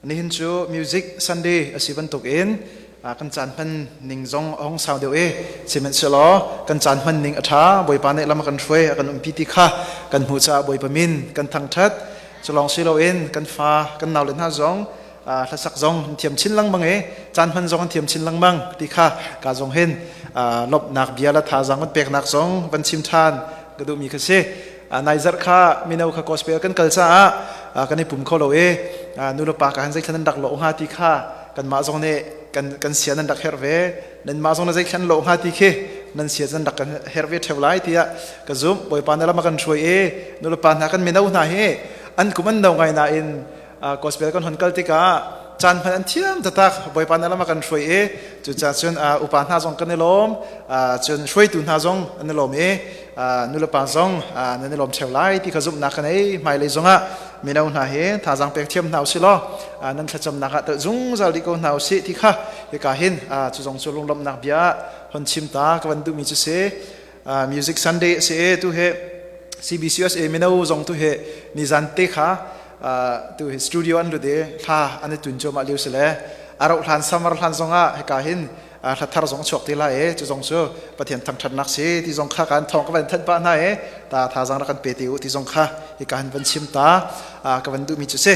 Nihin cu Music Sunday a si bantukin kan caan hman ning zong a hung sau deuh i sihmanhsehlaw kan caan hman ning a ṭha Bawipa nih lam a kan hruai a kan umpi ti kha kan hmuh caah Bawipa min kan thangṭhat cu lawng si loin kan fa kan naule hna zong hlasak zong an thiam chin lengmang i caan hman zong an thiam chin lengmang ti kha ka zong hin lawmhnak bia le thazaang kan peknak zong van chim ṭhan ka duhmi kha si. Nai zarh kha mino kha gospel kan kal caah kan i pum kho lo i nu le pa ka han zeithlan an rak lawh hnga ti kha kanmah zong nih kan kan sia nan rak herh ve nanmah zong na zeithlan lawh hnga ti khi nan sia nan rak kan herh ve ṭheu lai tiah ka zumh. Bawipa na lam a kan hruai i nu le pa hna kan mino hna hi an kum an no ngai nain gospel kan hon kal tikah caan hman an thiam taktak. Bawipa na lam a kan hruai i cucaah cun upa hna zong kan i lawm, cun hruaitu hna zong an i lawm i nulepa zong nan i lawm ṭheu lai ti kha zumhnak kan ei. Hmailei zongah mino hna hi thazaang pek thiam hna usih law nan thlacamnak ah telh zungzal dih ko hna usih ti kha hika hin cu zong cu lunglawmhnak bia hon chim ta ka van duhmi cu si. Music Sunday a si i tu hi CBCUSA mino zong tu hi nizan te kha tu hi studio an lut i thla an i tun cuahmah lio si le a rauh hlan summer hlan zong ah hika hin hla thar zong chuak te lai i cu zong cu Pathian thangṭhatnak si ti zong kha kan thawng ka van thanh pah hna i ta thazaang rak kan pe te u ti zong kha hika hin van chim ta ka van duhmi cu si.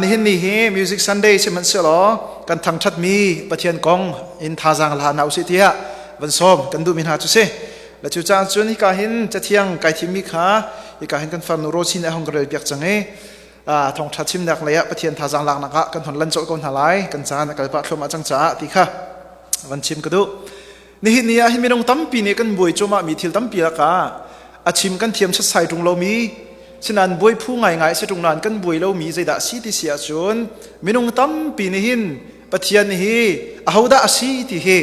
Nihin ni hi Music Sunday sihmanhsehlaw kan thangṭhatmi Pathian kong in thazaang la hna usih tiah van sawm kan duhmi hna cu si. Le cu caah cun hika hin cathiang kai thimmi kha hika hin kan farnu Rosin a hung ka rel piak cang i thawngṭha chimnak lei ah Pathian thazaang laknak ah kan hon lan colh ko hna lai, kan caan a kal pah thluahmah cang caah ti kha van chim ka duh. Nihin ni ah hin minung tampi nih kan buai cuahmah mi thil tampi lakah a chim kan thiam setsai ṭung lomi, sinain buai phu ngaingai si ṭung nain kan buai lomi zeidah a si ti si ahcun minung tampi nih hin Pathian hi ahodah a si ti hi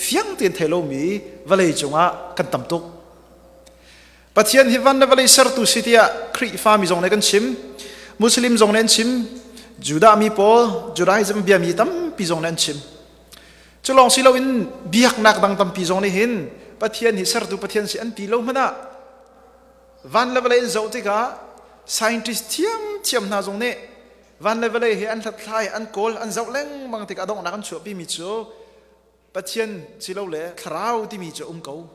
fiang tein thei lomi vawlei cungah kan tam tuk. Pathian hi van le vawlei sertu si tiah Khrihfa mi zong nih kan chim, Muslim zong nih an chim, Judah mi pawl, Judaism biami tampi zong nih an chim. Cu lawng si loin biaknak dang tampi zong nih hin Pathian hi sertu Pathian si an ti lo hmanh ah van le vawlei an zoh tikah scientist thiamthiam hna zong nih van le vawlei hi an hlathlai, an kawl, an zoh lengmang tikah donghnak an chuahpimi cu Pathian silole thlarau timi cu a um ko.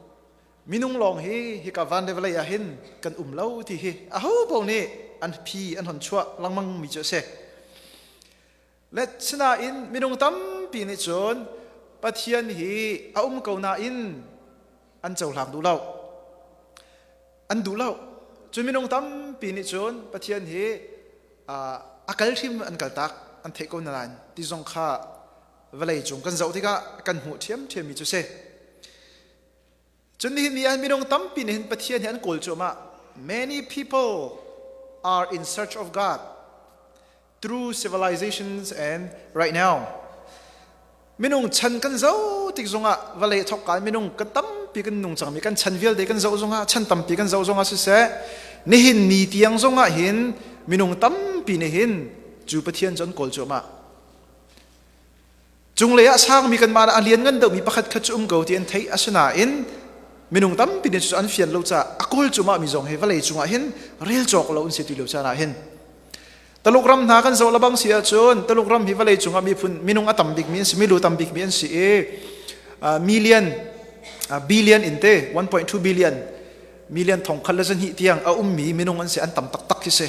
Minung lawng hi hika van le vawlei ah hin kan um lo ti hi aho paoh nih an phi an hon chuah lengmang mi cu a si. Le sinain minung tampi nih cun Pathian hi a um ko nain an cohlang duh lo. An duh lo. Cun minung tampi nih cun Pathian hi a kal hrim an kaltak, an theih ko nain ti zong kha vawlei cung kan zoh tikah kan hmuh ṭhiamṭhiammi cu si. Cun nihin ni ah minung tampi nih hin Pathian hi an kawl cuahmah. Many people are in search of God through civilizations and right now. Minung chan kan zoh tik zongah vawlei thawkka minung kan tampi kan nung cangmi kan chan vialte kan zoh zongah chan tampi kan zoh zongah siseh nihin ni tiang zongah hin minung tampi nih hin cu Pathian cu an kawl cuahmah. Cunglei ah sangmi kanmah ah a lianngan deuhmi pakhat khat cu um ko ti an theih. Asinain minung tampi nih cu an fian lo caah a kawl cumah mi zong hi vawlei cungah hin rel cawk lo an si ti lo caan ah hin Taluk ram hna kan zoh lebang si ahcun Taluk ram hi vawlei cungah miphun minung a tam bikmi an si, milu tam bikmi an si i million, billion in te 1.2 billion, million thong khat le zahnih tiang a ummi minung an si, an tam taktak khi si.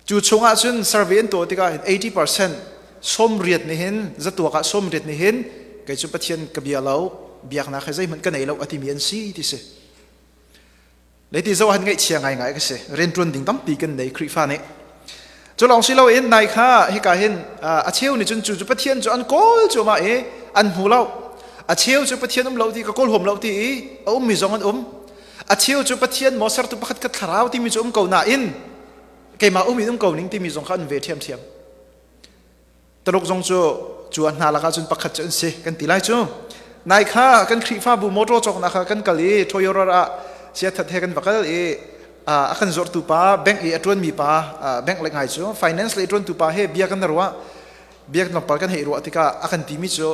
Cu chungah cun survey an tuah tikah 80% 80 nih hin, zatuak ah 80 nih hin kei cu Pathian ka bia lo, biaknak he zeihmanh ka nei lo a timi an si ti si. Le ti zoh han ngaihchia ngaingai ka si. Rianṭuan ding tampi kan nei Khrihfa nih. Cu lawng si loin nai kha hika hin a cheu nih cun cu cu Pathian cu an kawl cuahmah i an hmu lo. A cheu cu Pathian um lo ti ka kawl huam lo ti i a ummi zong an um. A cheu cu Pathian maw sertu pakhat khat thlarau timi cu um ko nain keimah um in um ko ning timi zong kha an ve ṭhiamṭhiam. Taluk zong cu cu a hna lakah cun pakhat cu an si kan ti lai cu. Nai kha kan Khrihfabu motor cawknak kha kan kal i Toyota ah siathat he kan va kal i a kan zuartu pa bank i a ṭuanmi pa, bank le ngai cu finance le ṭuantu pa he bia kan ruah, bia kan pal kan hei ruah tikah a kan timi cu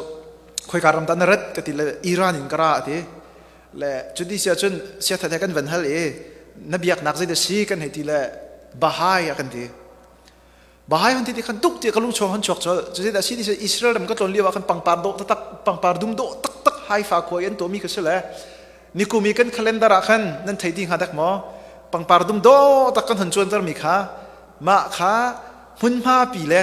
khoika ram dah na rat ka ti le Iran in ka ra a ti. Le cuti si ahcun siathat he kan van hal i na biaknak zei dah si kan hei ti le Bahai a kan ti. Bahai hon ti ti khan tuk ti ka lung chuang hon chuak chol. Cu dah si ti Israel ram ka tlon lio ah khan pangpar dawh taktak pangpar dum dawh taktak Haifa khua i an tuahmi ka si le nikum i kan calendar ah khan nan thei ti hnga dek maw? Pangpar dum dawh tak kan hon cuanter mi kha mah kha hmunhma pi le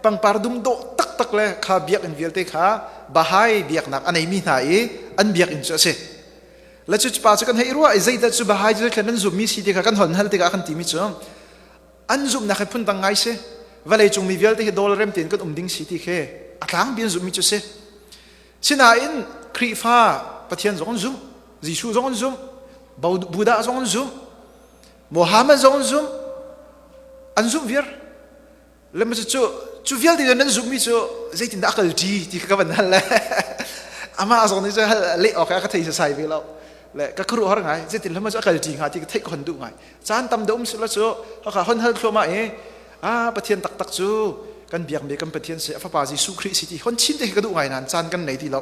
pangpar dum dawh taktak le kha biakinn vialte kha Bahai biaknak a neimi hna i an biakinn cu a si. Le cu pa cu kan hei ruah i zeidah cu Bahai cu thlen an zummi si ti kha kan hon hal tikah kan timi cu an zumhnak hi phundang ngai si. Vawlei cung mi vialte hi dawl rem tein kan um ding si ti khi a tlangpi an zumhmi cu si. Sinain Khrihfa Pathian zong an zumh, Jesuh zong an zumh, Buddha zong an zumh, Muhammad zong an zumh, an zumh viar. Le cu cu vialte nan zumhmi cu zeitindah a kal ṭi ti kha ka van hal le amah zong nih cu hal leh awk ka thei sasai ve lo. Le ka khuaruahhar ngai zeitin hlama cu a kal ṭi hnga ti ka theih ka hon duh ngai. Caan tam deuh um sila cu haka hon hal thluahmah i ah Pathian taktak cu kan biakmi kan Pathian si a fapa Jesuh Khrih si ti hon chim te khi ka duh ngai nain caan kan nei ti lo.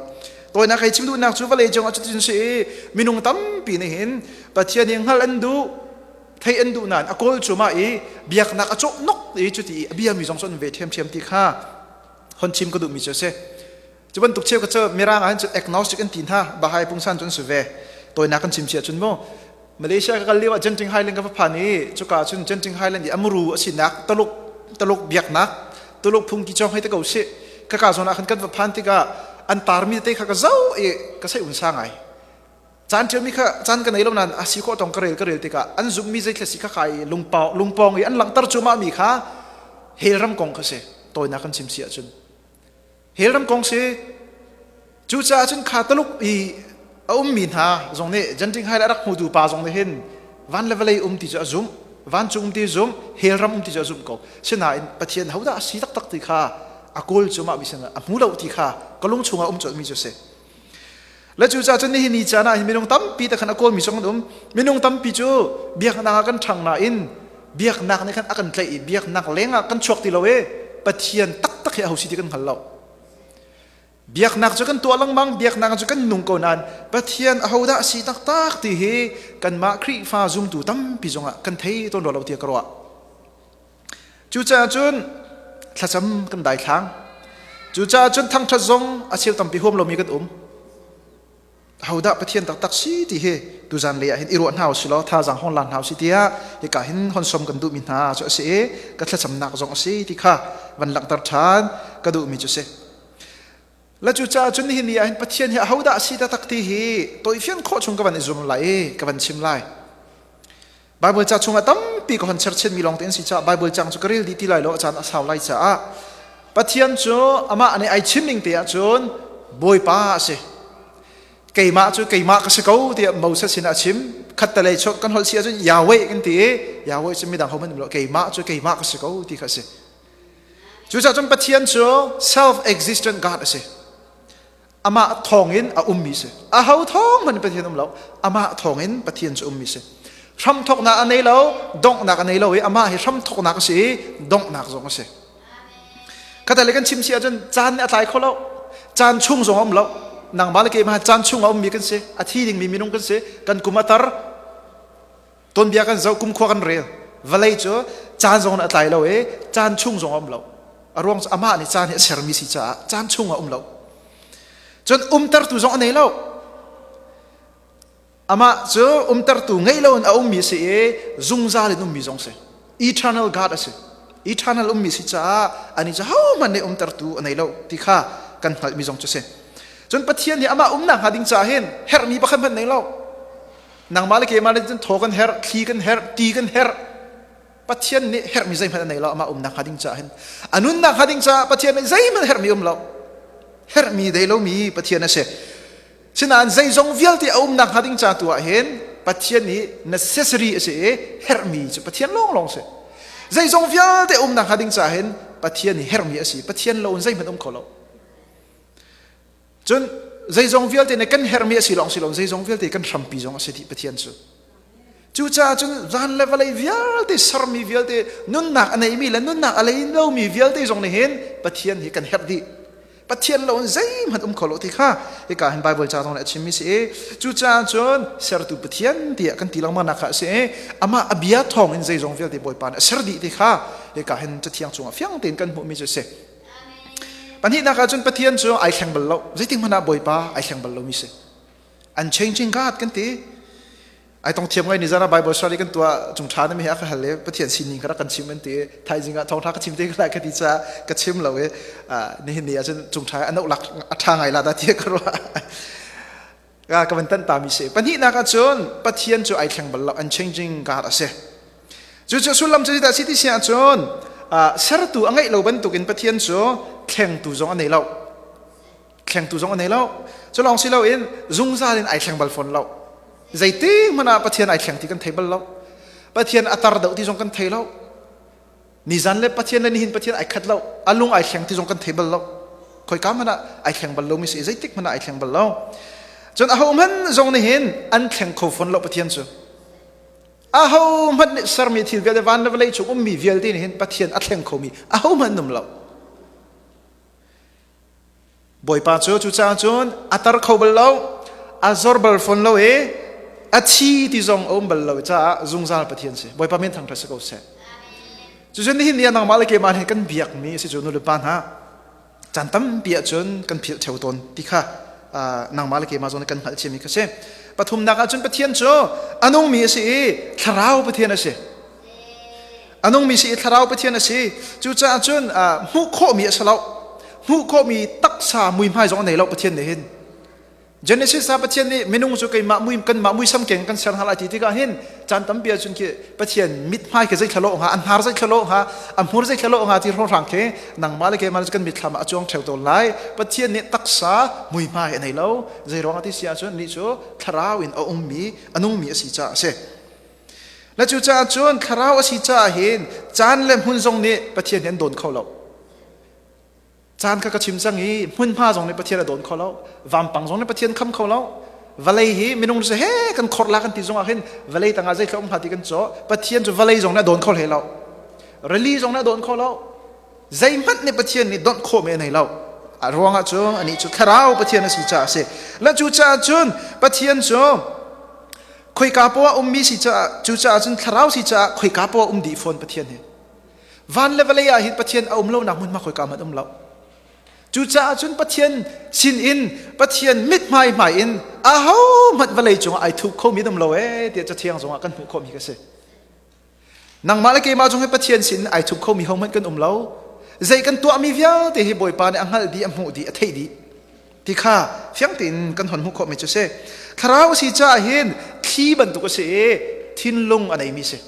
Tawinak hei chim duhnak cu vawlei cung ah cutin si i minung tampi nih hin Pathian hi hngalh an duh thei an duh nain a kawl cu mah i biaknak a cawh nok i cuti i a biami zong cu an ve ṭhiamṭhiam ti kha hon chim ka duhmi cu a si. Cu bantuk cheu ka cu Mirang ah hin cun agnostic an ti hna Bahai pungsan cu an si ve. Tawinak kan chim si ahcun mu Malaysia ka kal lio ah Genting Highland ka va phan i cuka cun Genting Highland i amuru a sinak Taluk Taluk biaknak Tuluk phungki cawng hei te ko sih kaka zawn ah khan kan va phan tikah an tarmi te kha ka zoh i ka sei un sa ngai caan ṭialmi kha caan ka nei lo nain a si khawh tong ka rel ka rel tikah an zumhmi zeithla si kha kai lungpawng lungpawng i an langhter cuahmah mi kha hell ram kong kha si tawinak kan chim si ahcun Hell ram kong si. Cucaah cun kha Taluk i a ummi hna zong nih Genting Hai le a rak hmutu pa zong nih hin van le vawlei um ti cu a zumh, vancung um ti a zumh, hell ram um ti cu a zumh ko. Sinain Pathian hodah a si taktak ti kha a kawl cu mah mi sin a hmu lo ti kha ka lung chungah um colhmi cu a si. Le cucaah cun nihin ni caan ah hin minung tampi te khan a kawlmi zong an um. Minung tampi cu biaknak ah kan ṭhang nain biaknak nih khan a kan tlaih i biaknak lengah kan chuak ti lo i Pathian taktak hi aho si ti kan hngal lo. Biaknak cu kan tuah lengmang, biaknak cu kan nung ko nain Pathian ahodah a si taktak ti hi kanmah Khrihfa zumtu tampi zongah kan thei tawn rua lo tiah ka ruah. Cucaah cun thlacam kan daithlang. Cucaah cun thangṭhat zong a cheu tampi huam lomi kan um. Ahodah Pathian taktak si ti hi tuzan lei ah hin i ruah hna usih law thazaang hong la hna usih tiah hika hin hon som kan duhmi hna cu a si i ka thlacamnak zong a si ti kha van langhter ṭhan ka duhmi cu a si. La cucaah cun nihin ni ah hin Pathian hi ahodah a si taktak ti hi tawifian khawh chung ka van i zum lai i ka van chim lai. Bible ca chungah tampi ka hon cherchinmi lawng te an si caah Bible cang cu ka rel dih ti lai lo a caan a sau lai caah Pathian cu amah nih ai chim ning te ahcun Bawipa a si. Keimah cu keimah ka si ko tiah Moses sin ah a chim. Khattelei chuak kan holh si ahcun Yahweh kan ti i Yahweh cu midang hohmanh um lo keimah cu keimah ka si ko ti kha a si. Cucaah cun Pathian cu self-existent God a si. Amah thawngin a ummi si. Aho thawng hmanh Pathian um lo. Amah thawngin Pathian cu ummi si. Hramthawknak a nei lo, donghnak a nei lo i amah hi hramthawknak a si i donghnak zong a si. Khatale kan chim si ahcun caan nih a tlai kho lo. Caan chung zong a um lo. Nangmah le keimah caan chung a ummi kan si. A thi dingmi minung kan si. Kan kum a tar. Tuanbia kan zoh, kumkhua kan rel. Vawlei cu caan zong a tlai lo i caan chung zong a um lo. A ruang cu amah nih caan hi a sermi si caah caan chung a um lo. Cun umtertu zong a nei lo. Amah cu umtertu ngei loin a ummi si i zungzal in ummi zong si. Eternal God a si. Eternal ummi si caah ani cu hohmanh nih umtertu a nei lo ti kha kan hngalhmi zong cu si. Cun Pathian nih amah umnak hnga ding caah hin herhmi pakhat hmanh nei lo. Nangmah le keimah nih cun thaw kan herh, thli kan herh, ti kan herh. Pathian nih herhmi zeihmanh a nei lo amah umnak hnga ding caah hin. A nunnak hnga ding caah Pathian nih zeihmanh herhmi um lo. Herhmi dei lomi Pathian a si. Sinain zeizong vialte a umnak hnga ding ca tu ah hin Pathian nih necessary a si i herhmi cu Pathian lawnglawng si. Zeizong vialte umnak hnga ding caah hin Pathian nih herhmi a si. Pathian lo in zeihmanh um kho lo. Cun zeizong vialte nih kan herhmi a si lawng si lo zeizong vialte kan hrampi zong a si dih Pathian cu. Cucaah cun van le vawlei vialte sermi vialte nunnak a neimi le nunnak a lei lomi vialte zong nih hin Pathian hi kan herh dih. Pathian lo in zeihmanh um kho lo ti kha hika hin Bible ca zong nih a chimmi si i cucaah cun sertu Pathian tiah kan ti lengmang nak kha a si i amah a bia thawng in zeizong vialte Bawipa nih a ser dih ti kha Hika hin Cathiang chungah fiang tein kan hmuhmi cu a si. Pahnihnak ahcun Pathian cu ai thleng bal lo. Zeitik hmanh ah Bawipa ai thleng bal lomi si. Unchanging God kan ti. Ai tong thiam ngai ni zan ah Bible study kan tuah cung ṭha na mi he a ka hal i Pathian sining kha rak kan chim an ti i thaizing ah thawngṭha ka chim te lai ka ti caah ka chim lo i nihin ni ahcun cung ṭha a noh lak a ṭha ngai la dah ti ka ruah. Ka van tan ta mi si. Pahnihnak ahcun Pathian cu ai thleng bal lo, unchanging God a si. Cucu sullam cu zeidah a si ti si ahcun sertu a ngeih lo bantukin Pathian cu thlengtu zong a nei lo. Thlengtu zong a nei lo. Cu lawng si loin zungzal in ai thleng bal fawn lo. Zeiti hmanh ah Pathian ai thleng ti kan thei bal lo. Pathian a tar deuh ti zong kan thei lo. Nizan le Pathian le nihin Pathian ai khat lo. A lung ai thleng ti zong kan thei bal lo. Khoika hmanh ah ai thleng bal lomi si zeitik hmanh ah ai thleng bal lo. Cun aho hmanh zong nih hin an thleng kho fawn lo Pathian cu. Aho hmanh nih sermi thil vialte van le vawlei cung ummi vialte nih hin Pathian a thleng khomi aho hmanh an um lo. Bawipa cu cucaah cun a tar kho bal lo, a zor bal fawn lo i a thi ti zong a um bal lo caah zungzal Pathian si. Bawipa min thangṭhat si ko seh. Cucun nihin ni ah nangmah le keimah nih kan biakmi a si cu nu le pa hna caan tampi ahcun kan philh ṭheo tawn ti kha nangmah le keimah zong nih kan hngalh ciami kha si. Pathumnak ahcun Pathian cu a nungmi a si i thlarau Pathian a si. A nungmi si i thlarau Pathian a si. Cucaah cun hmuh khawhmi a si lo. Hmuh khawhmi taksa muihmai zong a nei lo Pathian nih hin. Genesis ah Pathian nih minung cu keimah mui kanmah muisam keng kan ser hna lai ti tikah hin caan tampi ahcun khi Pathian mithmai khi zei thla hnga, a hnar zei thla hnga, a hmur zei thla hnga ti hrawnghrang khi nangmah le keimah cu kan mitthlam ah a cuang ṭheo tawn lai. Pathian nih taksa muihmai a nei lo. Zei ruangah ti si ahcun nih cu thlarau in a ummi, a nungmi a si caah a si. Le cucaah cun thlarau a si caah hin caan le hmun zong nih Pathian hi an dawn kho lo. Caan kha ka chim cang i hmunhma zong nih Pathian a dawn kho lo. Vampang zong nih Pathian kham kho lo. Vawlei hi minung cu he kan khorh la kan ti zongah hin vawlei tangah zeitluk um hnga ti kan caw. Pathian cu vawlei zong nih a dawn kho hlei lo. Rili zong nih a dawn kho lo. Zeihmanh nih Pathian nih donh khawhmi a nei lo. A ruangah cu anih cu thlarau Pathian a si caah a si. Le cucaah cun Pathian cu khoika poah ummi si caah cucaah cun thlarau si caah khoika poah um dih fawn Pathian hi van le vawlei ah hin Pathian a um lonak hmunhma khoika hmanh um lo cucaah cun Pathian sin in Pathian mithmai hmai in aho hmanh vawlei cungah ai thup khomi um lo ee tiah cathiang zongah kan hmuh khawhmi ka si Nangmah le keimah zong hi Pathian sin ai thup khomi hohmanh kan um lo. Zei kan tuahmi vialte hi Bawipa nih a hngalh dih, a hmuh dih, a theih dih. Ti kha fiang tein kan hon hmuh khawhmi cu si. Thlarau a si caah hin thli bantuk a si i thinlung a neimi si.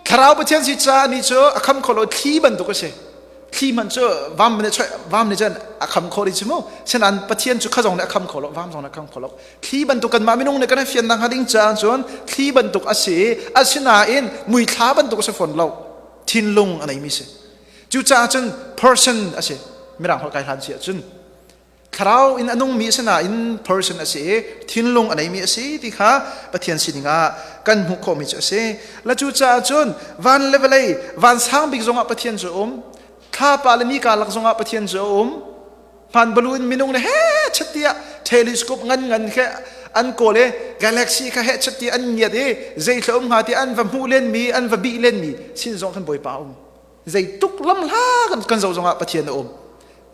Thlarau Pathian si caah ni cu a kham kho lo thli bantuk a si. Thli hmanh cu vam nih vam nih cun a kham khawh rih cu mu. Sinain Pathian cu kha zong nih a kham kho lo, vam zong nih a kham kho lo. Thli bantuk kanmah minung nih kan fian nakhnga ding caah cun thli bantuk a si i asinain muithla bantuk a si fawn lo. Thinlung a neimi si. Cucaah cun person a si. Mirang holh kai hlan si ahcun thlarau in a nungmi a si nain person a si i thinlung a neimi a si ti kha Pathian sining ah kan hmuh khawhmi cu a si. La cucaah cun van le vawlei van sang bik zongah Pathian cu a um. Thlapa le nika lak zongah Pathian cu a um. Hman balu in minung le he chat tiah telescope ngan ngan khe an kawl i galaxy kha he chat tiah an ngiat i zeithla um hnga ti an va hmuh len mi an va bih len mi sin zong khan Bawipa um zeitluk lam hla kan kan zoh zongah Pathian a um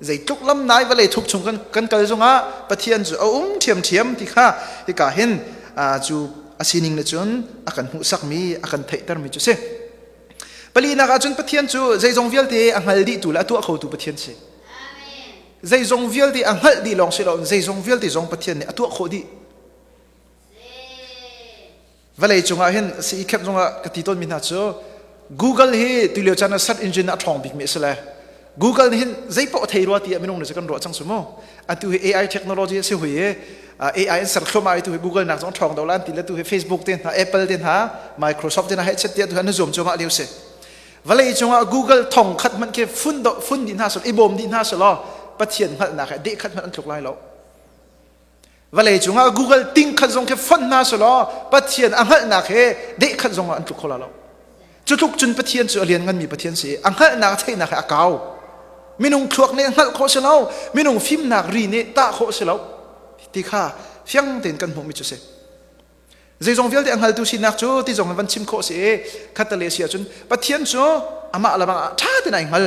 zeitluk lam nai vawlei thuk chung kan kan kal zongah Pathian cu a um ṭhiamṭhiam ti kha hika hin cu a sining le cun a kan hmuhsakmi a kan theihtermi cu si Palinak ahcun Pathian cu zeizong vialte a hngal dihtu le a tuah khotu Pathian si. Zeizong vialte a hngalh dih lawng si loin zeizong vialte zong Pathian nih a tuah khawh dih. Vawlei cungah hin CE camp zongah ka ti tawnmi hna cu Google hi tulio caan ah search engine a ṭhawng bikmi a si le Google nih hin zeipaoh a thei rua ti ah minung nih kan ruah cang su mu. Atu hi AI technology a si hui i AI an ser thluahmah i tu hi Google nak zong ṭhawng do lan ti le tu hi Facebook te hna, Apple te hna, Microsoft te hna hei chet tiah tu hi an zuam cuahmah lio si. Vawlei cungah Google thong khat hmanh khi fun do fun dih hna sel i bawm dih hna selaw Pathian hngalhnak he deh khat hmanh an tluk lai lo. Vawlei cungah Google ting khat zong khi fonh hna selaw Pathian a hngalhnak he deh khat zong ah an tluk kho la lo. Cu tluk cun Pathian cu a lian nganmi Pathian si a hngalhnak a theihnak he a kau. Minung thluak nih hngalh khawh si lo, minung fimnak ri nih tah khawh si lo ti kha fiang tein kan hmuhmi cu si. Zeizong vialte a hngaltu sinak cu ti zong in van chim khawh si i khattale si ahcun Pathian cu amah le bang ah ṭha tein ai hngal.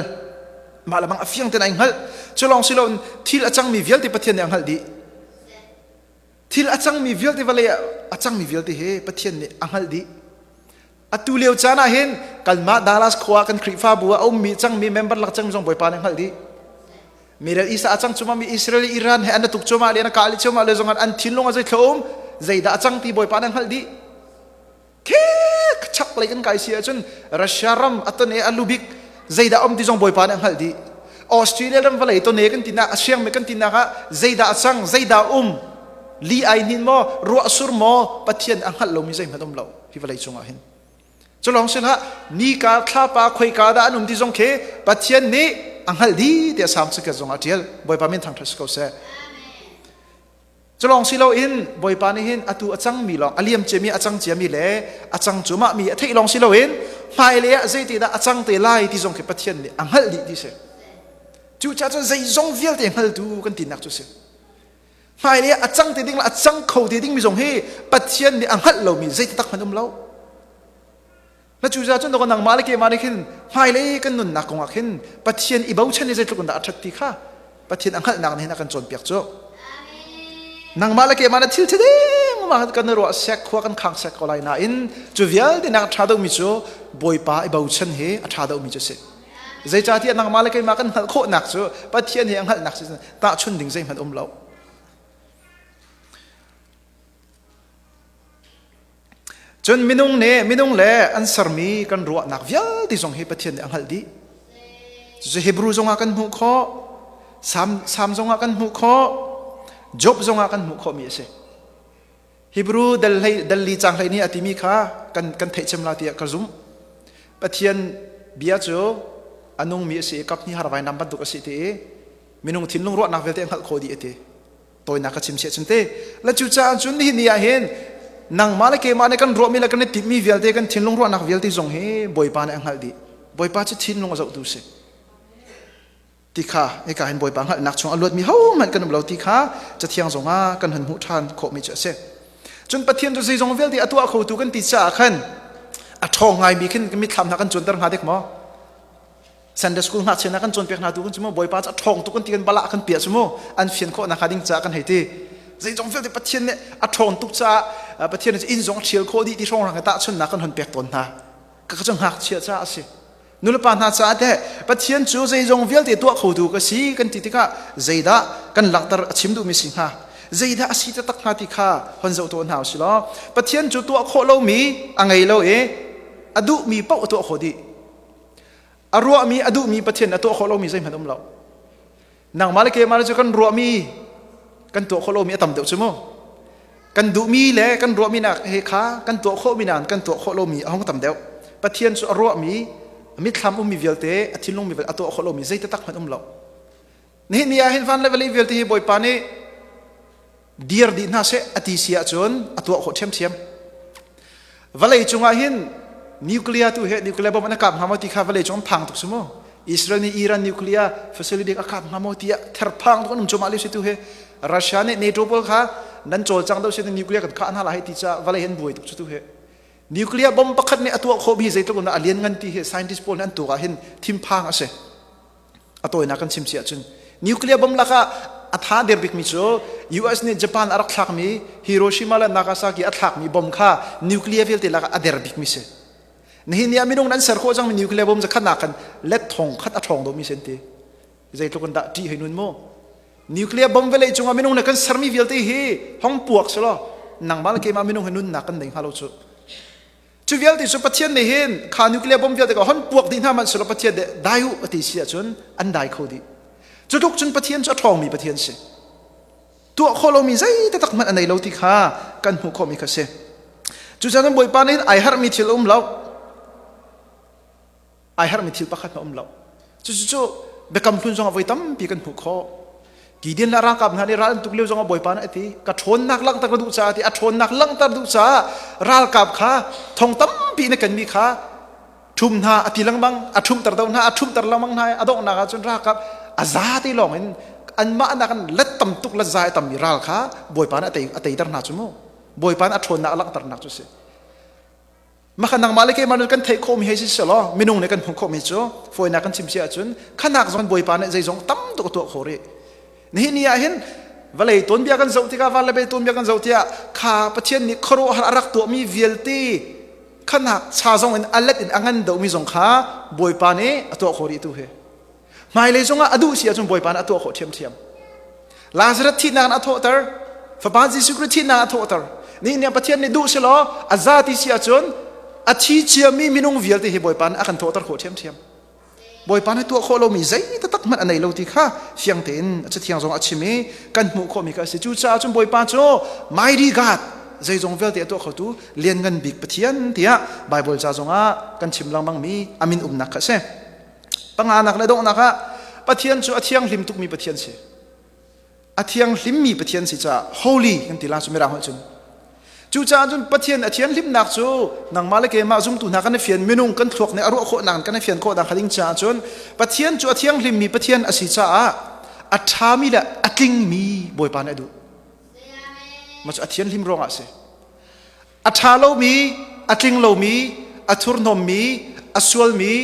Amah le bang a fiang tein ai hngalh. Cu lawng si loin thil a cangmi vialte Pathian nih a hngalh dih. Thil a cangmi vialte vawlei ah a cangmi vialte hi Pathian nih a hngalh dih. Atu lio caan ah hin kanmah Dallas khua kan Khrihfabu ah a ummi cangmi member lak cang zong Bawipa nih a hngalh dih. Middle East ah a cang cuma mi Israel le Iran he an tuk cuma le an kah le cuma le zong an thinlung a zeithlo um zeidah a cang ti Bawipa nih a hngalh dih. Khek chak lei kan kai si ahcun Russia ram a ton e a lubik zeidah um ti zong Bawipa nih a hngalh dih. Australia ram vawlei ton e kan tinak a siang mi kan tinak ah zeidah a cang zeidah um li ai hnin maw ruah sur maw Pathian a hngalh lomi zeihmanh um lo hi vawlei cungah hin. Culawng sihlah nika thlapa khoika dah an um ti zong khi Pathian nih a hngalh dih tiah Salm caket zong ah a ṭial. Bawipa min thangṭhat si ko seh. Culawng si loin Bawipa nih hin atu a cangmi lawng a liam ciami a cang ciami le a cang cumah mi a theih lawng si loin hmailei ah zeiti dah a cang te lai ti zong khi Pathian nih a hngalh dih ti si. Cucaah cun zeizong vialte hngaltu kan tinak cu si. Hmailei ah a cang te ding le a cang kho te dingmi zong hi Pathian nih a hngalh lomi zei tak hmanh um lo. Na cu cun nangmah le keimah nih khin hmailei kan nunnak kong ah khin Pathian i bochan i zeitluk in dah a ṭhat ti kha Pathian a hngalhnak nih hin a kan cawnpiak cu. Nangmah le keimah na thil thideng ma kan ruah sek khua kan khang sek ko lai nain cu vialte nak a ṭha deuhmi cu Bawipa i bochan hi a ṭha deuhmi cu a si. Zeicahtiah nangmah le keimah kan hngalh khawhnak cu Pathian he a hngalhnak si tahchun ding zeihmanh um lo. Cun minung nih minung le an sermi kan ruahnak vialte zong hi Pathian nih a hngalh dih. Cucu Hebrew zongah kan hmuh khawh, Sam, Sam zongah kan hmuh khawh, Job zongah kan hmuh khawhmi a si. Hebrew dal hlei dal li cang hlei nih a timi kha kan kan theih cem la tiah ka zumh. Pathian bia cu a nungmi a si i kap hnih har vainam bantuk a si ti i minung thinlung ruahnak vialte a hngalh khawh dih a ti. Tawinak ka chim siah cun te. La cucaah cun nihin ni ah hin nangmah le keimah nih kan ruahmi le kan i timhmi vialte kan thinlung ruahnak vialte zong hi Bawipa nih a hngalh dih. Bawipa cu thinlung a zohtu si. Ti kha hika hin Bawipa hngalhnak chung a luatmi hohmanh kan um lo ti kha Cathiang zongah kan hun hmuh ṭhan khawhmi cu a si. Cun Pathian cu zeizong vialte a tuah khotu kan ti caah khan a ṭhawng ngaimi khin mitthlam hna kan cuanter hnga dek maw? Sunday school ngakchia hna kan cawnpiak hna tu kan cu mu Bawipa cu a ṭhawng tuk kan ti kan balah kan piah cu mu an fian khawh nakhnga ding caah kan hei ti. Zeizong vialte Pathian nih a ṭhawn tuk caah Pathian nih inn zong a ṭhial khawh dih ti hrawng rang tahchunhnak kan hun pek tawn hna. Ka cu ngakchia caah a si. Nulepa hna caah teh Pathian cu zeizong vialte tuah khotu ka si kan ti tikah zeidah kan langhter a chim duhmi si hnga? Zeidah a si taktak hnga ti kha hon zoh tuah hna u si law Pathian cu tuah khawh lomi a ngei lo i a duhmi paoh a tuah khawh dih. A ruahmi a duhmi Pathian a tuah khawh lomi zeihmanh um lo. Nangmah le keimah le cu kan ruahmi kan tuah khawh lomi a tam deuh cu mu. Kan duhmi le kan ruahmi nak he kha kan tuah khawhmi nain kan tuah khawh lomi a hung tam deuh. Pathian cu a ruahmi a mitthlam ummi vialte a thinlung mi vialte a tuah khawh lomi zei taktak hmanh um lo. Nihin ni ah hin van le vawlei vialte hi Bawipa nih dir dih hna seh a ti si ahcun a tuah khawh ṭhiamṭhiam. Vawlei cungah hin nuclear tu he nuclear bomb an kap hnga maw ti kha vawlei cung an phang tuk si mu. Israel nih Iran nuclear facility a kap hnga maw tiah therphang tuk an um cuahmah lio si tu hi. Russia nih NATO pawl kha nan cawlcang deuh si nuclear kan khah hna lai ti caah vawlei an buai tuk cu tu hi. Nuclear bomb pakhat nih a tuah khawh mi zeitluk in dah a lian ngan ti hi scientist pawl nih an tuak ah hin thinphang a si. A tawinak kan chim si ahcun nuclear bomb lakah a tha der bikmi cu US nih Japan a rak thlakmi Hiroshima le Nagasaki a thlakmi bomb kha nuclear vialte lakah a der bikmi si. Nihin ni ah minung nan ser khawh cangmi nuclear bomb zakhat nak khan let thong khat a ṭhawng dawmi si an ti. Zeitluk in dah ṭih hei nun mu. Nuclear bomb vawlei cungah minung nih kan sermi vialte hi hong puak selaw nangmah le keimah minung hi nunnak kan nei hnga lo cu. Cu vialte cu Pathian nih hin kha nuclear bomb vialte ka hon puak dih hna hmanh selaw Pathian nih dai u a ti si ahcun an dai kho dih. Cu tluk cun Pathian cu a ṭhawngmi Pathian si. Tuah khawh lomi zei taktak hmanh a nei lo ti kha kan hmuh khawhmi kha si. Cucaah Bawipa nih ai harhmi thil a um lo. Ai harhmi thil pakhat hmanh a um lo. Cucu biakam hlun zongah voi tampi kan hmuh khawh. Gideon le ralkap hna nih ral an tuk lio zongah Bawipa nih a ti ka ṭhawnnak langhter ka duh caah ti a ṭhawnnak langhter duh caah ralkap kha thong tampi na kenmi kha ṭhum hna a ti lengmang a ṭhumter do hna a ṭhumter lengmang hna i a donghnak ah cun ralkap a za te lawng in anmah nak in let tam tuk let za i tammi ral kha Bawipa nih a tei a teiter hna cu mu. Bawipa nih a ṭhawnnak a langhternak cu a si. Mah kha nangmah le keimah nih kan theih khawhmi hei si selaw minung nih kan hmuh khawhmi cu fawinak kan chim si ahcun khanak zong Bawipa nih zeizong tam tuk a tuah khawh rih. Nihin ni ah hin vawlei tuanbia kan zoh tikah van le vei tuanbia kan zoh tikah kha Pathian nih khuaruahhar a rak tuahmi vialte khanak cha zong in a let in a ngan deuhmi zong kha Bawipa nih a tuah khawh rih tu hi. Hmailei zongah a duh si ahcun Bawipa nih a tuah khawh ṭhiamṭhiam. Lazarus thihnak in a thawhter, Fapa Jesuh Khrih thihnak a thawhter. Nihin ni Pathian nih duh si law a za ti si ahcun a thi ciami minung vialte hi Bawipa nih a kan thawhter khawh ṭhiamṭhiam. Bawipa nih tuah khawh lomi zei taktak hmanh a nei lo ti kha fiang tein a cathiang zong a chim i kan hmuh khawhmi kha a si. Cucaah cun Bawipa cu Mighty God zeizong vialte a tuah khotu lianngan bik Pathian tiah Baibal ca zongah kan chim lengmangmi a min umnak kha a si. Panganak le donghnak ah Pathian cu a thianghlim tukmi Pathian si. A thianghlimmi Pathian si caah holy kan ti la cu mirang holh cun. Cucaah cun Pathian a thianghlimnak cu nangmah le keimah zumtu hna kan i fian minung kan thluak nih a ruah khawhnak kan i fian khawhnak ding caah cun Pathian cu a thianghlimmi Pathian a si caah a ṭhami le a tlingmi Bawipa nih a duh. Mah cu a thianghlim ruangah a si. A ṭha lomi, a tling lomi, a thurhnawmmi, a sualmi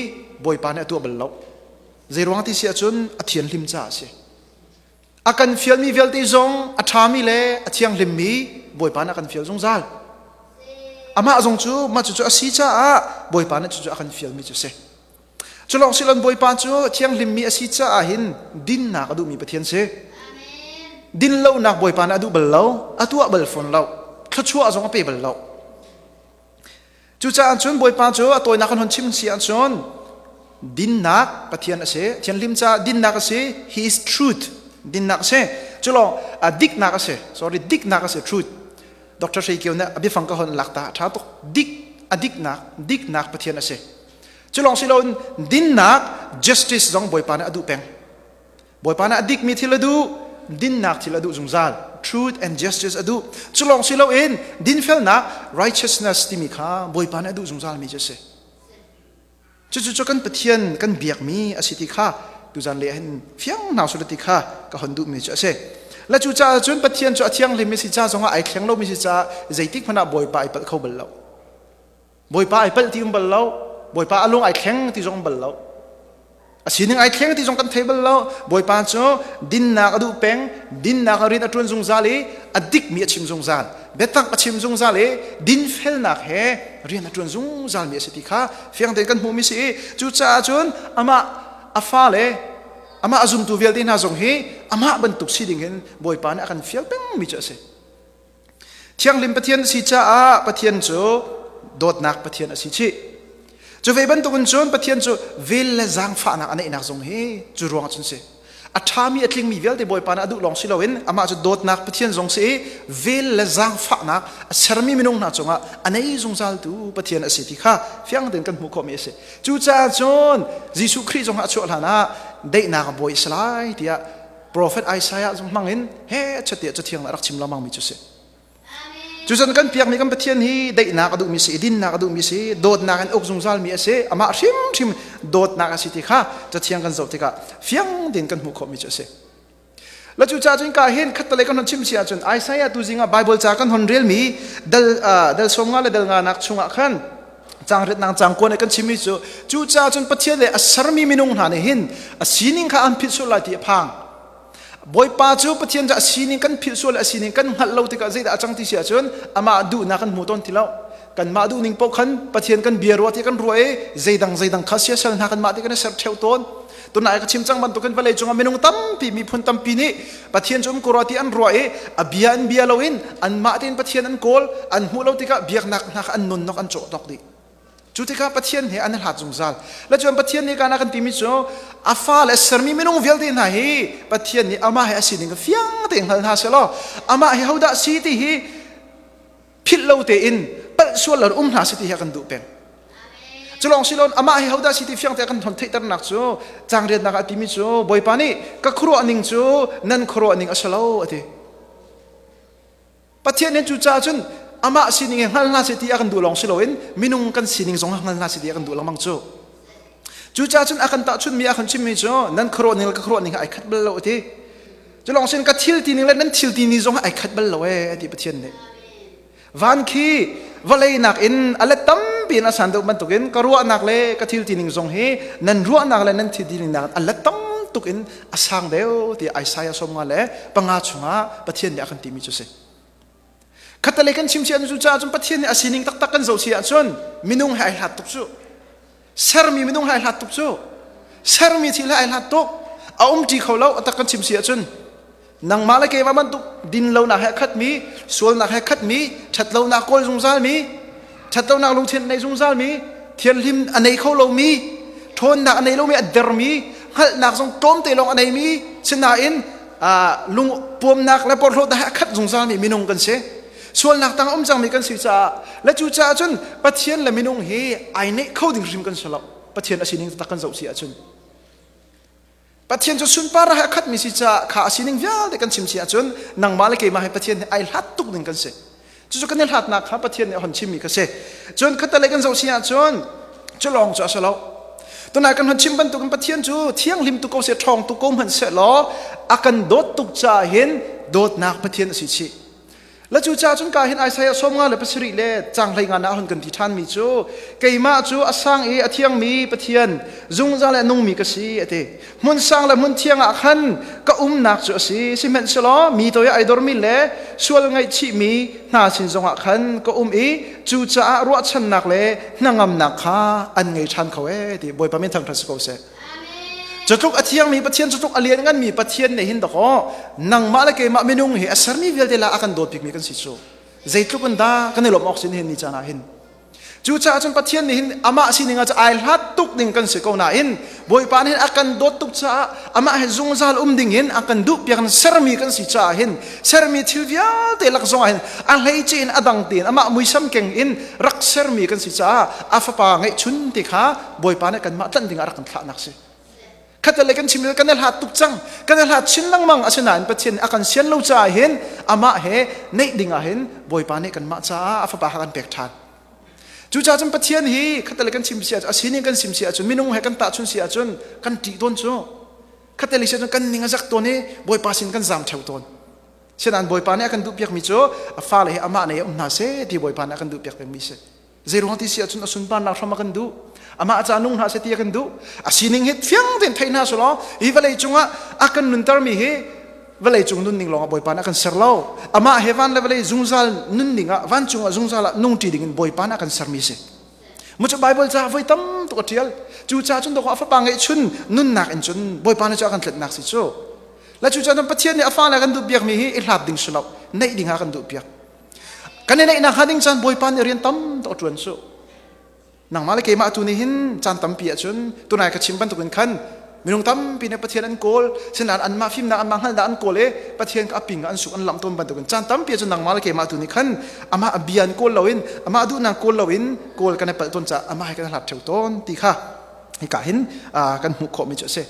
Bawipa nih a tuah bal lo. Zeiruang ti si ahcun a thianhlim caah a si. A kan fialmi vialte zong a ṭhami le a thianghlimmi Bawipa nih a kan fial zungzal. Amah zong cu mah cucu a si caah Bawipa nih cucu a kan fialmi cu a si. Cu lawng si loin Bawipa cu thianghlimmi a si caah hin dinnak a duhmi Pathian si. Din lonak Bawipa nih a duh bal lo, a tuah bal fawn lo, thluachuah zong a pe bal lo. Cucaah cun Bawipa cu a tawinak kan hon chim si ahcun dinnak Pathian a si, thianghlim caah dinnak a si, he is truth, dinnak a si. Cu lawng diknak a si, sorry, diknak a si, truth. Dr. Hrei Kio nih a biafang ka hon lak ta a ṭha tuk. Dik, a diknak, diknak Pathian a si. Cu lawng si loin dinnak, justice zong Bawipa nih a duh peng. Bawipa nih a dikmi thil a duh, dinnak thil a duh zungzal. Truth and justice a duh. Cu lawng si loin dinfelnak, righteousness timi kha Bawipa nih a duh zungzalmi cu a si. Cucu cu kan Pathian kan biakmi a si ti kha tuzan le hin fiang hna sula ti kha ka hon duhmi cu a si. La cu caah cun Pathian cu a thianghlim si ca zongah ai thleng lomi si caah zeitik hmanh ah Bawipa ai palh kho bal lo. Bawipa ai palh ti um bal lo. Bawipa a lung ai thleng ti zong um bal lo. A sining ai thleng ti zong kan thei bal lo. Bawipa cu dinnak a duh peng, dinnak a rian a ṭuan zungzal i a dikmi a chim zungzal. Biatak a chim zungzal i dinfelnak he rian a ṭuan zungzalmi a si ti kha fiang tein kan hmuhmi si i cucaah cun amah a fale amah a zumtu vialte hna zong hi amah bantuk si ding hin Bawipa nih a kan fial pengmi cu a si. Thianghlim Pathian a si caah Pathian cu dawtnak Pathian a si chih. Cu ve bantukin cun Pathian cu vel le zaangfahnak a neihnak zong hi cu ruang cun si. A ṭhami a tlingmi vialte Bawipa nih a duh lawng si loin amah cu dawtnak Pathian zong si i vel le zaangfahnak a sermi minung hna cungah a nei zungzaltu Pathian a si ti kha fiang tein kan hmuh khawhmi a si. Cucaah cun Jesuh Khrih zong a chuah hlan ah daihnak a bawi a si lai tiah Prophet Isaiah zong hmang in he chatiah cathiang rak chim lengmang mi cu si. Cucun kan piakmi kan Pathian hi daihnak a duhmi si, dinnak a duhmi si, dawtnak in uk zungzal mi a si, amah hrimhrim dawtnak a si ti kha cathiang kan zoh tikah fiang tein kan hmuh khawhmi cu a si. La cu ca cun ka hin khattale kan hon chim si ahcun Isaiah tu zing ah Bible ca kan hon relmi dal dal 50 le dal nga nak chungah khan Caang ritnak caang kuan kan chimmi cu cucaah cun Pathian le a sermi minung hna nih hin a sining kha an philh sual lai ti a phang. Bawipa cu Pathian cu a sining kan philh sual le a sining kan hngalh lo tikah zeidah a cang ti si ahcun amah duhnak kan hmu tawn ti lo. Kanmah duhning paoh khan Pathian kan bia ruah ti kan ruah i zeidang zeidang kha siasal hna kanmah ti kan i ser ṭheo tawn. Tunai ka chim cang bantukin vawlei cungah minung tampi miphun tampi nih Pathian cu um ko rua ti an ruah i a bia an bia loin anmah tein Pathian an kawl an hmuh lo tikah biaknak hna kha an nunnak an cawh dok dih. Cu tikah Pathian he an i hlat zungzal. Le cun Pathian nih kana kan timi cu a fa le sermi minung vialte hna hi Pathian nih amah he a sining kha fiang tein hngal hna selaw amah hi hodah si ti hi philh lo tein palh sual lo um hna si ti hi a kan duh peng. Cu lawng si loin amah hi hodah si ti fiang te a kan thon theihternak cu caang riatnak ah a timi cu Bawipa nih ka khuaruah ning cu nan khuaruah ning a si lo a ti. Pathian nih cucaah cun amah sining hi hngal hna seh ti a kan duh lawng si loin minung kan sining zong hngal hna seh ti a kan duh lengmang cu. Cucaah cun a kan tahchunmi a kan chimmi cu nan khuaruah ning le ka khuaruah ning ai khat bal lo a ti. Cu lawng sin ka thil ti ning le nan thil ti ni zong ai khat bal lo ee a ti Pathian nih. Van khi vawlei nakin a let tampi in a san deuh bantukin ka ruahnak le ka thil tining zong hi nan ruahnak le nan thil tining nakin a let tam tuk in a sang deuh ti Isaiah 55 chungah Pathian nih a kan timi cu si. Khatalei kan chim si ahcun cucaah cun Pathian nih a sining taktak kan zoh si ahcun minung he ai hlat tuk cu. Sermi minung he ai hlat tuk cu. Sermi thil he ai hlat tuk. A um ṭi kho lo a tak kan chim si ahcun nangmah le keimah bantuk dinlonak he khatmi, sualnak he khatmi, ṭhatlonak kawl zungzalmi, ṭhatlonak lungthin nei zungzalmi, thianhlim a nei kho lomi, ṭhawnnak a nei lomi, a dermi, hngalhnak zong tlawmte lawng a neimi, sinain lung puamnak le porhlawtnak he a khat zungzalmi minung kan si. Sualnak tang um cangmi kan si caah le cu caah cun Pathian le minung hi ai neih kho ding hrim kan si lo. Pathian a sining tak kan zoh si ahcun. Pathian cu sunpar he a khatmi si caah kha a sining vialte kan chim si ahcun nangmah le keimah he Pathian he ai hlat tuk ding kan si. Cucu kan i hlatnak kha Pathian nih a hon chimmi kha si. Cun khatalei kan zoh si ahcun cu lawng cu a si lo. Tunai kan hon chim bantukin Pathian cu thianghlim tuk ko seh, ṭhawng tuk ko hmanh seh law a kan dawt tuk caah hin dawtnak Pathian a si chih. Le cu caah cun ka hin Isaiah 57 le cang hlei nga na hon kan ti ṭhanmi cu keimah cu a sang i a thiangmi Pathian zungzal le a nungmi ka si a ti. Hmun sang le hmun thiang ah khan ka umnak cu a si. Sihmanhsehlaw mi toi ah ai dormi le sual ngaihchihmi hna sin zongah khan ka um i cucaah ruahchannak le hnangamnak kha an ngei ṭhan kho ee ti Bawipa min thangṭhat si ko seh. Cutluk a thiangmi Pathian, cutluk a liannganmi Pathian nih hin dakaw nangmah le keimah minung hi a sermi vialte la a kan dawt bikmi kan si cu. Zeitluk in dah kan i lawmh awk si nihin ni caan ah hin. Cucaah cun Pathian nih hin amah sining ah ai hlat tuk ding kan si ko nain Bawipa nih hin a kan dawt tuk caah amah he zungzal um ding in a kan duh piak in sermi kan si caah hin sermi thil vialte lak zongah hin a hleice in a dang tein amah muisam keng in rak sermi kan si caah a fapa ngeihchun ti kha Bawipa nih kanmah tlanh ding ah rak kan thlahnak si. Khatalei kan chim kan i hlat tuk cang kan i hlat chin lengmang asinain Pathian nih a kan sian lo caah hin amah he neih ding ah hin Bawipa nih kanmah caah a fapa kha kan pek ṭhan. Cucaah cun Pathian hi khatalei kan chim si ahcun a sining kan sim si ahcun minung he kan tahchun si ahcun kan ṭih tawn cu. Khatalei si ahcun kan ning a zak tawn i Bawipa sin kan zam ṭheo tawn. Sinain Bawipa nih a kan duhpiakmi cu a fale hi amah nei um hna seh ti Bawipa nih a kan duhpiak pengmi si. Zeiruang ti si ahcun a sunparnak hram a kan duh. Amah ca nung hna seh ti a kan duh. A sining hi fiang tein thei hna selaw hi vawlei cungah a kan nuntermi hi vawlei cung nunning lawngah Bawipa nih a kan ser lo. Amah he van le vawlei zungzal nunning ah vancung ah zungzal ah nungṭi dingin Bawipa nih a kan sermi si. Mu cu Bible ca voi tam tuk a ṭial. Cu ca cun dawk a fapa ngeihchun nunnak in cun Bawipa nih cu a kan tlennak si cu. Le cu cun Pathian nih a fale a kan duh piakmi hi i hlat ding si lo, neih ding ah a kan duh piak. Kan i neihnak hnga ding caan Bawipa nih rian tam tuk a ṭuan cu. Nangmah le keimah tu nih hin caan tampi ahcun tunai ka chim bantukin khan minung tampi nih Pathian an kawl sinain anmah fimnak anmah hngalhnak an kawl i Pathian ka aping an suk an lamh tawn bantukin caan tampi ahcun nangmah le keimah tu nih khan amah a bia an kawl loin amah duhnak kawl loin kawl kan i palh tawn caah amah he kan hlat ṭheo tawn ti kha hika hin kan hmuh khawhmi cu a si.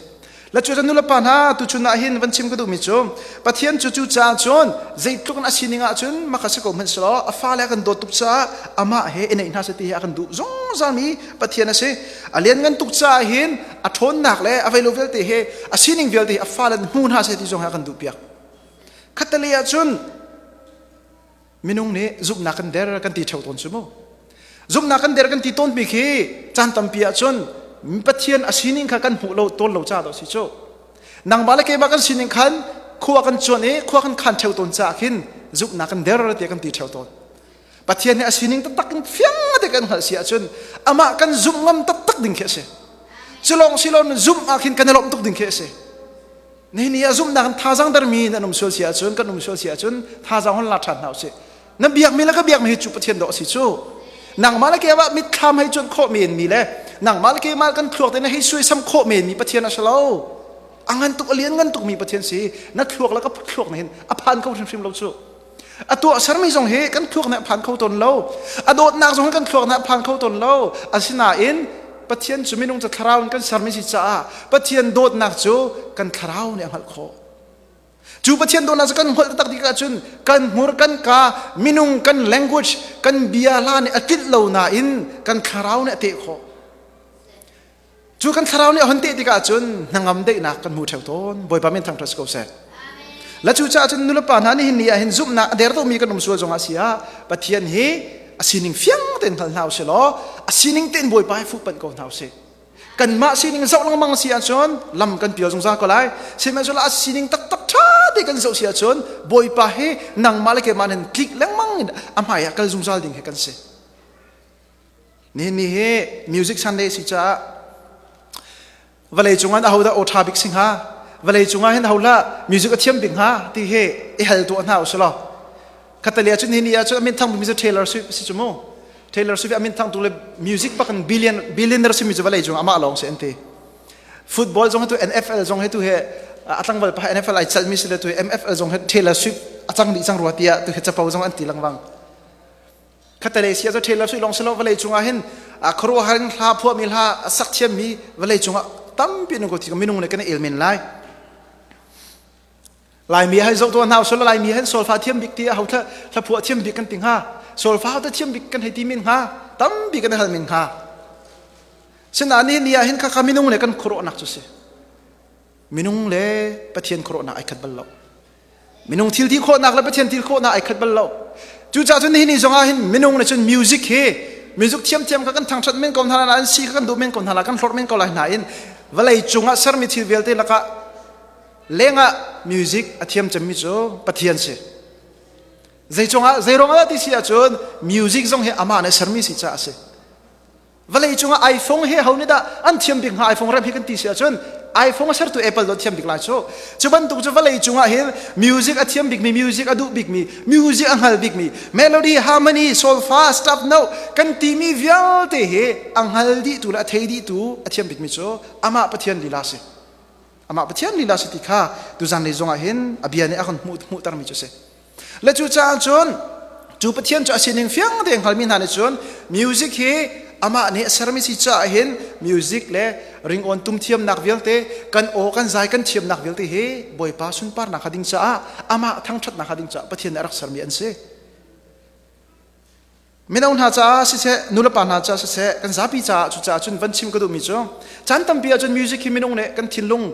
La cu nu le pa hna tuchun ah hin van chim ka duhmi cu Pathian cu cu caah cun zeitluk in a sining ah cun maka si ko hmanh selaw a fale a kan dawt tuk caah amah he i neih hna seh ti hi a kan duh zungzal mi Pathian a si. A lianngan tuk caah hin a ṭhawnnak le a veilo vialte he a sining vialte hi a fale hmu hna seh ti zong hi a kan duh piak. Khattelei ah cun Minung nih zumhnak kan der kan ti ṭheo tawn cu mu. Zumhnak kan der kan ti tawnmi khi caan tampi ahcun Pathian a sining kha kan hmuh lo tawn lo caah si cu. Nangmah le keimah kan sining khan khua kan cuan i khua kan khan ṭheo tawn caah khin zumhnak kan der tiah kan ti ṭheo tawn. Pathian nih a sining taktak in fiang te kan hngalh si ahcun amah kan zumh ngam taktak ding khi a si. Cu lawng si lo zumh ah khin kan i lawmh tuk ding khi a si. Nihin ni ah zumhnak in thazaang dermi nan um sual si ahcun kan um sual si ahcun thazaang hon la ṭhan hna usih. Na biakmi le ka biakmi hi cu Pathian dawh a si cu. Nangmah le keimah mitthlam hei cuanh khawh men mi le nangmah le keimah kan thluak te na hei suaisam khawh men mi Pathian a si lo. A ngan tuk a lian ngan tuk mi Pathian si. Na thluak le ka thluak na hin a phan kho hrimhrim lo cu. A tuah sermi zong hi kan thluak nih a phan kho tawn lo. A dawtnak zong hi kan thluak nih a phan kho tawn lo. Asinain Pathian cu minung cu thlarau in kan sermi si caah Pathian dawtnak cu kan thlarau nih a hngalh khawh. Cu Pathian dawtnak cu kan hngalh taktak tik ahcun kan hmur kan ka minung kan language kan bia hla nih a tlinh lo nain kan thlarau nih a teh khawh. Cu kan thlarau nih a hon teh tikah cun hnangam daihnak kan hmu ṭheo tawn. Bawipa min thangṭhat si ko seh. La cu caah cun nulepa hna nihin ni ah hin zumhnak a der tukmi kan um sual zongah si ah Pathian hi a sining fiang tein hngal hna usih law a sining tein Bawipa hi fuhpanh ko hna usih. Kanmah sining zoh lengmang si ahcun lam kan pial zungzal ko lai. Sihmanhsehlaw a sining taktak ṭha te kan zoh si ahcun Bawipa hi nangmah le keimah hin tlik lengmang in a hmai ah kal zungzal ding hi kan si. Nihin ni hi Music Sunday si caah vawlei cungah ahodah aw ṭha bik si hnga vawlei cungah hin aholah music a thiam bik hnga ti hi i hal tuah hna usih law khatali ahcun hi ni ahcun a min thang bikmi cu Taylor Swift si cu mu. Taylor Swift a min thang tu le music bak in billionaire simi cu vawlei cung amah lawng si an ti. Football zong hi tu NFL zong hi tu he a tlangval pa NFL ai chalmi si le tu MFL zong hi Taylor Swift a cang dih cang rua tiah tu he capo zong an ti lengmang. Khatale sia cu Taylor Swift lawng si lo vawlei cungah hin khuaruahhar in hla phuahmi hla sak thiammi vawlei cungah tampi nung ko ti minung le kan i el men lai. Laimi hai zoh tuah hna usih Laimi hin solfa thiam bik ti a ho thla phuah thiam bik kan ti hnga. Solfa ho thiam bik kan hei ti men hnga. Tampi kan hal men hnga. Sinain ni ni ah hin khakha minung le kan khuaruahnak cu si. Minung le Pathian khuaruahnak ai khat bal lo. Minung thil ti khawhnak le Pathian thil khawhnak ai khat bal lo. Cucaah cun nihin ni zong ah hin minung le cun music hi music thiamthiam kha kan thangthat men ko hna la an si kha kan duh men ko hna la kan hlorh men ko lai hna in vawlei cungah sermi thil vialte lakah lengah music a thiam cemmi cu Pathian si. Zei cungah zei ruangah dah ti si ahcun music zong hi amah nih sermi si caah a si. Vawlei cungah iPhone hi ho nih dah an thiam bik hnga iPhone rem hi kan ti si ahcun iPhone a sertu Apple do thiam bik lai cu. Cu bantuk cu vawlei cungah hin music a thiam bikmi, music a duh bikmi, music a hngal bikmi, melody, harmony, solfa, staff note kan timi vialte hi a hngal dihtu le a thei dihtu a thiam bikmi cu amah Pathian lila si. Amah Pathian lila si ti kha tuzan lei zongah hin a bia nih a kan hmuhtermi cu a si. Le cucaah cun cu Pathian cu a sining fiang tein hngalmi hna nih cun music hi amah nih a sermi si caah hin music le ringawn tum thiamnak vialte kan aw kan zai kan thiamnak vialte hi Bawipa sunparnak hnga ding caah amah thangṭhatnak hnga ding caah Pathian nih a rak sermi an si. Mino hna caah siseh, nulepa hna caah siseh, kan zapi caah cucaah cun van chim ka duhmi cu caan tampi ahcun music hi minung nih kan thinlung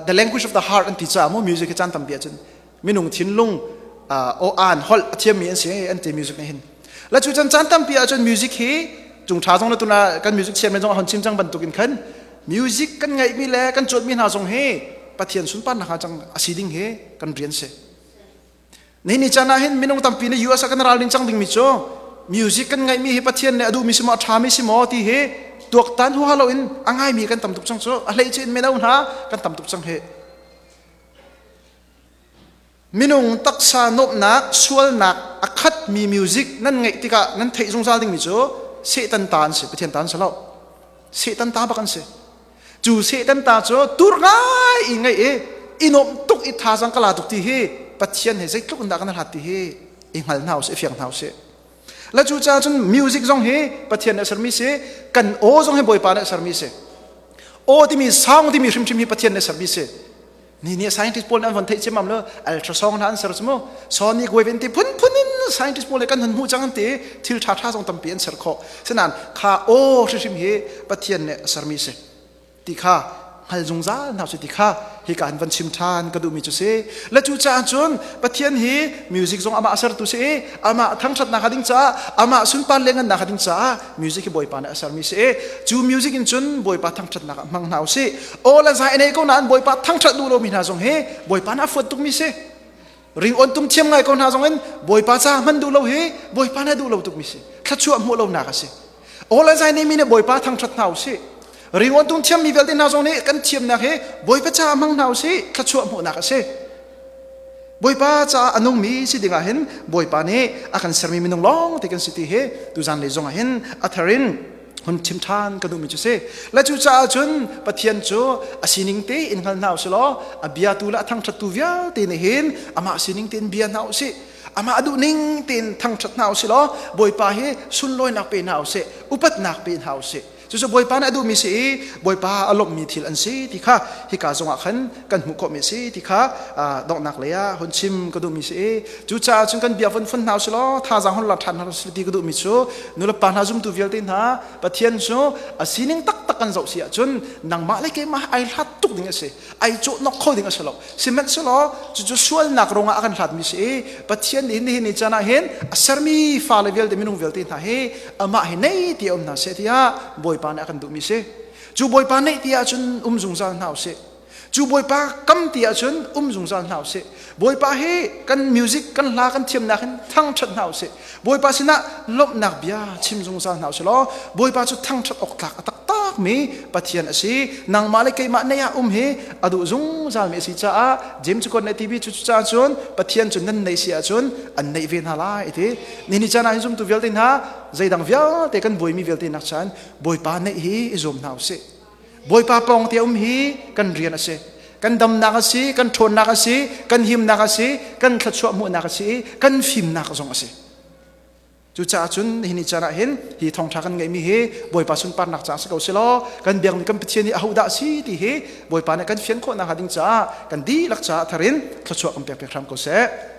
the language of the heart an ti caah mu music hi caan tampi ahcun minung thinlung aw aan holh a thiammi an si an ti music nih hin. La cu cun caan tampi ahcun music hi cung ṭha zong le tuna kan music thiam zong a hon chim cang bantukin khan music kan ngaihmi le kan cuatmi hna zong hi Pathian sunparnak ah cang a si ding hi kan rian si. Nihin ni caan ah hin minung tampi nih US ah kan ralrin cang dingmi cu music kan ngaihmi hi Pathian nih a duhmi si maw a ṭhami si maw ti hi tuaktan huaha loin a ngaimi kan tam tuk cang cu a hleice in mino hna kan tam tuk cang hi. Minung taksa nuamhnak sualnak a khatmi music nan ngaih tikah nan theih zungzal dingmi cu Satan ta an si Pathian ta an si lo. Satan ta bak an si. Cu Satan ta cu tur ngai i ngaih i i nuamh tuk i thazang ka la tuk ti hi Pathian he zeitluk in dah kan hlat ti hi i hngal hna usih i fiang hna usih. La cu caah cun music zong hi Pathian nih a sermi si, kan aw zong hi Bawipa nih a sermi si. Aw timi sound timi hrimhrim hi Pathian nih a sermi si. Ni nih scientist pawl nih an von theih ciammam lo ultrasound hna an ser cu mu sonic wave in ti phunphun in scientist pawl nih kan hun hmuh cang an ti thil ṭha ṭha zong tampi an ser khawh sinain kha aw hrimhrim hi Pathian nih a sermi si ti kha hngal zungzal hna su ti kha hika han van chim ṭhan ka duhmi cu si le cu caah cun Pathian hi music zong amah a sertu si i amah thangṭhatnak hnga ding caah amah sunpar le ngannak hnga ding caah music hi Bawipa nih a sermi si i cu music in cun Bawipa thangṭhatnak ah hmang hna usih aw le zai nei ko nain Bawipa thangṭhat duh lomi hna zong hi Bawipa nih a fuat tukmi si ringawn tum thiam ngai ko hna zong in Bawipa ca hman duh lo hi Bawipa nih duh lo tukmi si thluachuah hmuh lonak a si aw le zai neimi nih Bawipa thangṭhat hna usih ringawn tum thiammi vialte hna zong nih kan thiamnak hi Bawipa ca hmang hna usih thluachuah hmuhnak a si Bawipa caah a nungmi si dingah hin Bawipa nih a kan sermi minung lawng te kan si ti hi tuzan lei zongah hin a thar in hun chim ṭhan ka duhmi cu si. Le cu caah cun Pathian cu a sining tein hngal hna usih law a biatu le a thangṭhattu vialte nih hin amah sining tein bia hna usih. Amah a duh ning tein thangṭhat hna usih law Bawipa hi sunlawinak pe hna usih, upatnak pe hna usih. Cucu Bawipa nih a duhmi si i Bawipa a lawmhmi thil an si ti kha hika zongah khan kan hmuh khawhmi si ti kha donghnak lei ah hun chim ka duhmi si i cucaah cun kan bia von fun hna usih law thazaang hun la ṭhan hna usih ti ka duhmi cu nulepa hna zumtu vialte hna Pathian cu a sining taktak kan zoh si ahcun nangmah le keimah ai hlat tuk ding a si, ai cawhnok kho ding a si lo. Sihmanhsehlaw cucu sualnak ruangah a kan hlatmi si i Pathian nih nihin ni caan ah hin a sermi fale vialte, minung vialte hna hi amah hi nei ti um hna seh tiah Bawipa nih a kan duhmi si. Cu Bawipa neih ti ahcun um zungzal hna usih. Cu Bawipa kam ti ahcun um zungzal hna usih. Bawipa hi kan music, kan hla, kan thiamnak in thangṭhat hna usih. Bawipa sinah lawmhnak bia chim zungzal hna usih law Bawipa cu thangṭhat awk tlak a taktakmi Pathian a si. Nangmah le keimah nei ah um hi a duh zungzalmi a si caah James cu ne TV cu cucaah cun Pathian cu nan neih si ahcun an neih ve hna lai ti. Nihin caan ah hin zumtu vialte hna zeidang vialte kan buaimi vialte nak caan Bawipa neih hi i zuam hna usih. Bawipa pawng te um hi kan rian a si. Kan damnak a si, kan ṭhawnnak a si, kan himnak a si, kan thluachuah hmuhnak a si i kan fimnak zong a si. Cucaah cun nihin ni caan ah hin hi thawngṭha kan ngeihmi hi Bawipa sunparnak caah si ko selaw kan biakmi kan Pathian hi ahodah a si ti hi Bawipa nih kan fian khawh nakhnga ding caah kan dihlak caah thar in thluachuah kan pek piak hram ko seh.